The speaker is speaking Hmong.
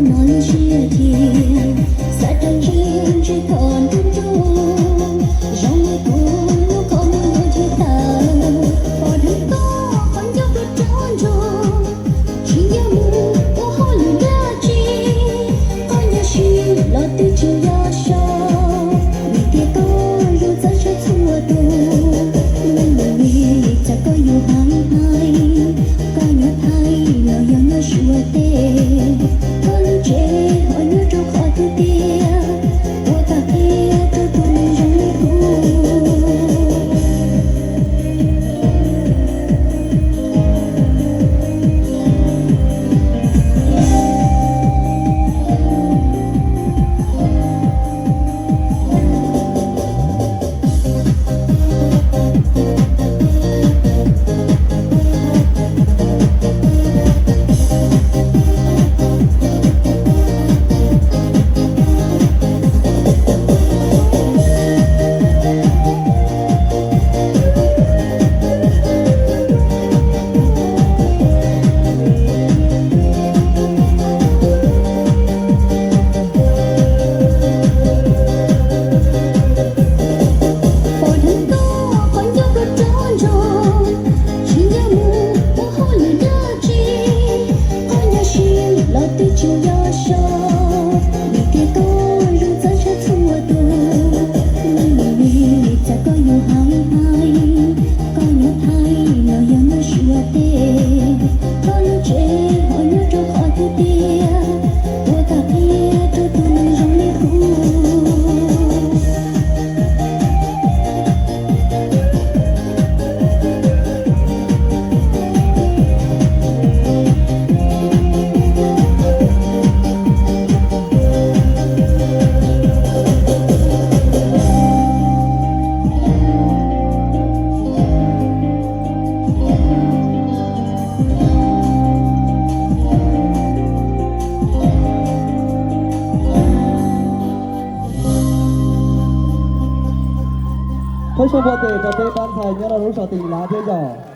No lub siab tiag, xav rau ntsis ntsis kom nruj nruj, zoo li kuv lub koj muag yuav dhia tawm, pom dheev koj qhov ncauj rau rov nrog, tsis nco mus ua hauj lwm dab tsi, qhov nyuag siab los twb tsis nco so, vim tias koj zoo txawv tshaj txhua tus, leej lwm li txawm koj yuav hais hais, koj nyob Thaib los yog nyob Suav teb, koj lub tsev ho nyob rau qhov twg tiag, puas kam qhia rau tus neeg zoo li kuv. Pom dheev koj qhov ncauj rau rov nrog, tsis nco mus ua hauj lwm dab tsi, qhov nyuag siab los twb tsis nco so, vim tias koj zoo txawv tshaj txhua tus, leej lwm li txawm koj yuav hais hais, koj nyob Thaib los yog nyob Suav teb, koj lub tsev ho nyob rau qhov twg tiag, puas kam qhia rau tus neeg zoo li kuv. Phob zoo npua tes rau peb pab ntxhais nyob rau lub zos Tim Lav thiab yog.